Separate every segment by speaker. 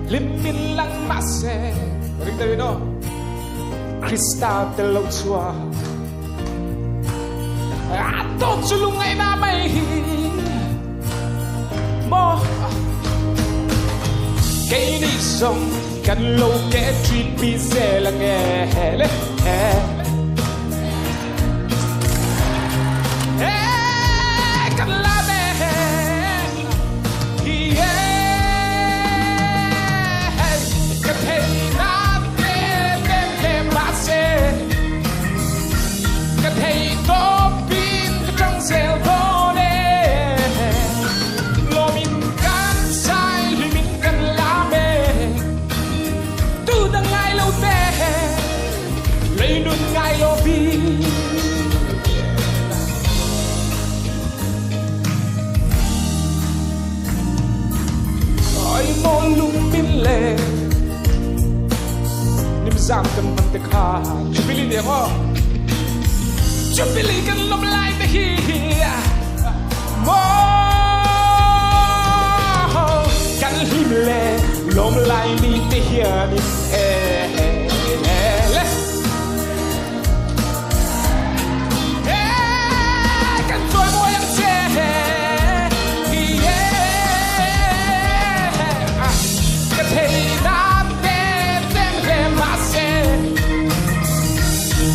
Speaker 1: Hlim min lang mahse ring deuhin aw Krista tel lo chuan a tawp chu lungngaihna mai hi maw Keini zawng kan lo ke ṭhinpi zel ange le he Kan la ve Ka theihna te tlem hle mahse Ka thei tawpin ka ṭang zel dawn e Lawmin kan zai hlimin kan lam e Tu dang ngai lo te Lei nun ngai lo bik. Oi maw lung min le nimzam kan hman te kha Jubilee ni ang aw Jubilee kan lawm lai te hi maw kan hlim le lawm lai ni te hian in e le Kan chawimawi ang che Ka theihna te tlem hle mahse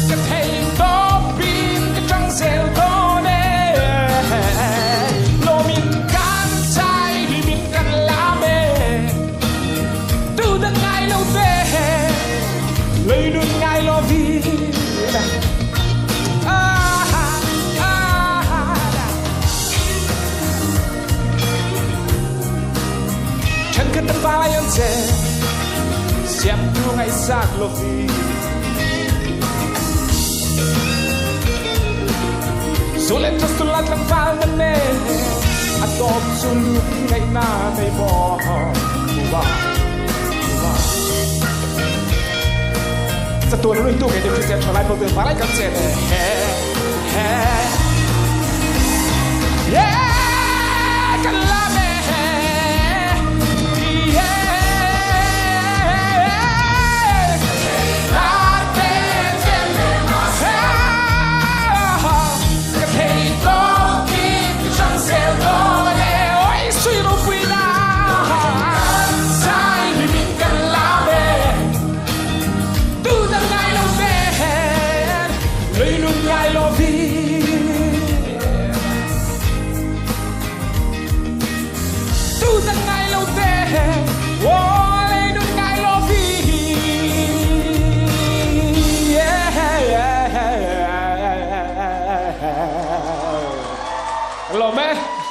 Speaker 1: Ka thei tawpin ka ṭang zel dawn e Lawmin kan chai hlimin kan lam e Tu dang ngai lo te Lei nun ngai lo vi Ṭhenkhat an vai an che Siamtu ngaihsak lo vi Zu le ṭasul a tlangval na ne A tawp cu luk ngaihna nei maw Wa wa Chatuan ruitu ke ni Christian ṭhalai pawl te valai kan che he he Yeah kan lam e Yeah Ka thei tawk in ka ṭang zel dawn e Oi sui ropui na Zai hlim in kan lam e Tu dang ngai lo ten Lei nun ngai lo vi Tu dang ngai lo ten Oh lei nun ngai lo vi Yeah. Lawm e.